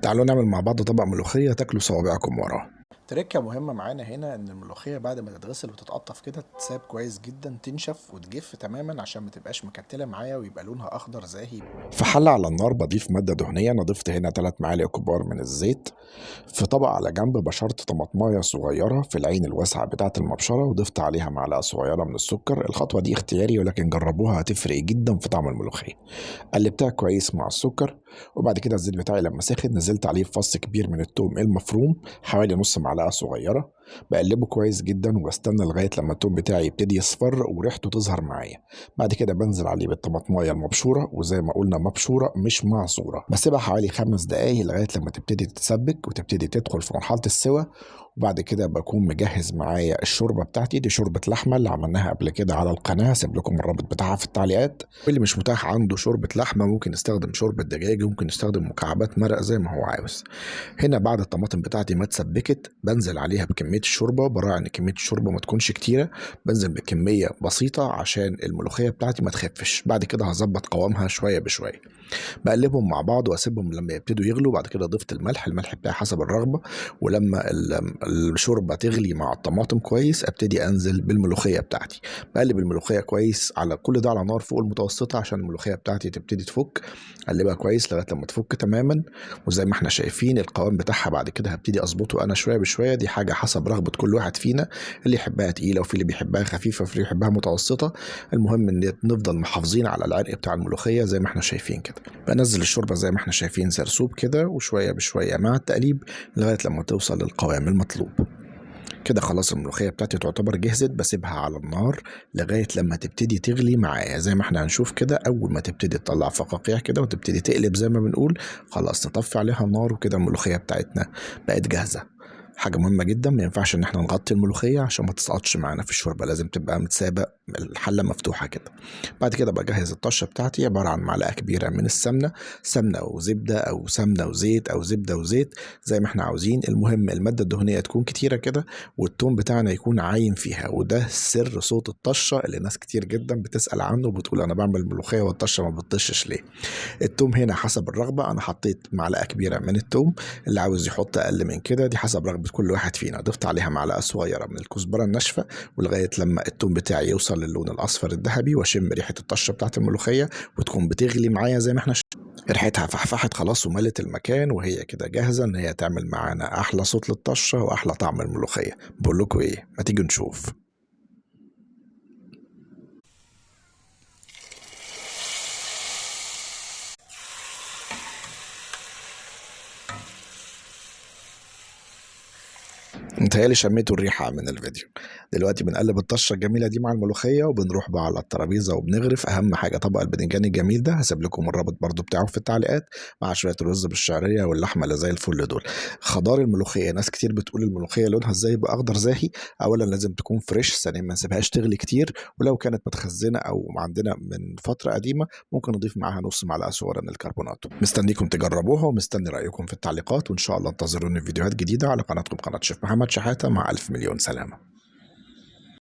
تعالوا نعمل مع بعض طبق ملوخية تاكلوا صوابعكم وراه. تركة مهمة معانا هنا ان الملوخية بعد ما تتغسل وتتقطف كده تتساب كويس جدا، تنشف وتجف تماما عشان ما تبقاش مكتلة معايا ويبقى لونها اخضر زاهي. في حلة على النار بضيف مادة دهنية، انا ضفت هنا 3 معالق كبار من الزيت. في طبق على جنب بشرت طماطمايه صغيرة في العين الواسعة بتاعة المبشرة، وضفت عليها معلقة صغيرة من السكر. الخطوة دي اختياري ولكن جربوها هتفرق جدا في طعم الملوخية. قلبتها كويس مع السكر، وبعد كده الزيت بتاعي لما سخن نزلت عليه فص كبير من التوم المفروم حوالي نص معلقة صغيرة. بقلبه كويس جدا وبستنى لغاية لما التوم بتاعي يبتدي يصفر وريحته تظهر معايا. بعد كده بنزل عليه بالطماطمايه المبشورة، وزي ما قلنا مبشورة مش معصورة. بسيبها حوالي 5 دقايق لغاية لما تبتدي تتسبك وتبتدي تدخل في مرحلة السوى. وبعد كده بكون مجهز معايا الشوربة بتاعتي، دي شوربة لحمة اللي عملناها قبل كده على القناة، هسيب لكم الرابط بتاعها في التعليقات. واللي مش متاح عنده شوربة لحمة ممكن يستخدم شوربة دجاج، ممكن يستخدم مكعبات مرق زي ما هو عاوز. هنا بعد الطماطم بتاعتي ما اتسبكت بنزل عليها بكمية الشوربة، براعي ان كمية الشوربة ما تكونش كتيرة، بنزل بكمية بسيطة عشان الملوخية بتاعتي ما تخفش. بعد كده هظبط قوامها شوية بشوية، بقلبهم مع بعض واسيبهم لما يبتدوا يغلوا. بعد كده ضفت الملح، الملح بتاعي حسب الرغبة. ولما الشوربة تغلي مع الطماطم كويس ابتدي انزل بالملوخية بتاعتي. بقلب الملوخية كويس على كل ده على نار فوق المتوسطة عشان الملوخية بتاعتي تبتدي تفك. قلبها كويس لغاية لما تفك تماما، وزي ما احنا شايفين القوام بتاعها بعد كده هبتدي اظبطه انا شوية بشوية. دي حاجة حسب رغبة كل واحد فينا، اللي يحبها تقيلة وفي اللي بيحبها خفيفة وفي اللي بيحبها متوسطة. المهم ان نفضل محافظين على العرق بتاع الملوخية زي ما احنا شايفين كده. بنزل الشوربة زي ما احنا شايفين سرسوب كده، وشوية بشوية مع التقليب لغاية لما توصل للقوام المطلوب. كده خلاص الملوخية بتاعتي تعتبر جهزت. بسيبها على النار لغاية لما تبتدي تغلي معايا زي ما احنا هنشوف كده. أول ما تبتدي تطلع فقاقيع كده وتبتدي تقلب زي ما بنقول، خلاص نطفي عليها النار، وكده الملوخية بتاعتنا بقت جاهزة. حاجة مهمة جدا، ما ينفعش ان احنا نغطي الملوخية عشان ما تسقطش معانا في الشوربة، لازم تبقى متسابة الحلة مفتوحة كده. بعد كده بجهز الطشة بتاعتي، عبارة عن معلقة كبيرة من السمنة، سمنة وزبدة أو سمنة وزيت أو زبدة وزيت زي ما احنا عاوزين. المهم المادة الدهنية تكون كتيرة كده، والتوم بتاعنا يكون عايم فيها، وده سر صوت الطشة اللي ناس كتير جدا بتسأل عنه وبتقول أنا بعمل ملوخية والطشة ما بتطشش ليه. التوم هنا حسب الرغبة، أنا حطيت معلقة كبيرة من التوم، اللي عاوز يحط أقل من كده دي حسب رغبة كل واحد فينا. ضفت عليها معلقة صغيرة من الكزبرة الناشفة، ولغاية لما التوم بتاعي يوصل للون الأصفر الذهبي واشم ريحة الطشة بتاعت الملوخية وتكون بتغلي معايا زي ما احنا ريحتها فحفحت خلاص وملت المكان، وهي كده جاهزة إن هي تعمل معانا أحلى صوت للطشة وأحلى طعم الملوخية. بقول لكم إيه، ما تيجي نشوف. متهيألي شميتوا الريحة من الفيديو. دلوقتي بنقلب الطشة الجميلة دي مع الملوخية وبنروح بقى على الترابيزة وبنغرف. أهم حاجة طبق الباذنجان الجميل ده، هسيب لكم الرابط برضو بتاعه في التعليقات، مع شوية رز بالشعرية واللحمة اللي زي الفل دول. خضار الملوخية، ناس كتير بتقول الملوخية لونها ازاي يبقى أخضر زاهي. أولا لازم تكون فريش، ثانيا ما نسيبهاش تغلي كتير، ولو كانت متخزنة أو عندنا من فترة قديمة ممكن نضيف معاها نص معلقة صغيرة من الكربوناتو. مستنيكم تجربوها ومستني رأيكم في التعليقات، وإن شاء الله انتظروني في فيديوهات جديدة على قناتكم قناة شيف محمد شحاتة. مع 1000 مليون سلامة.